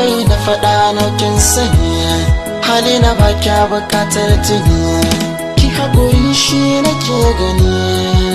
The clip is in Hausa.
Komai na faɗa na kin sani, hali na ba kya bukatar tuni. Ki haƙuri shi nake gani.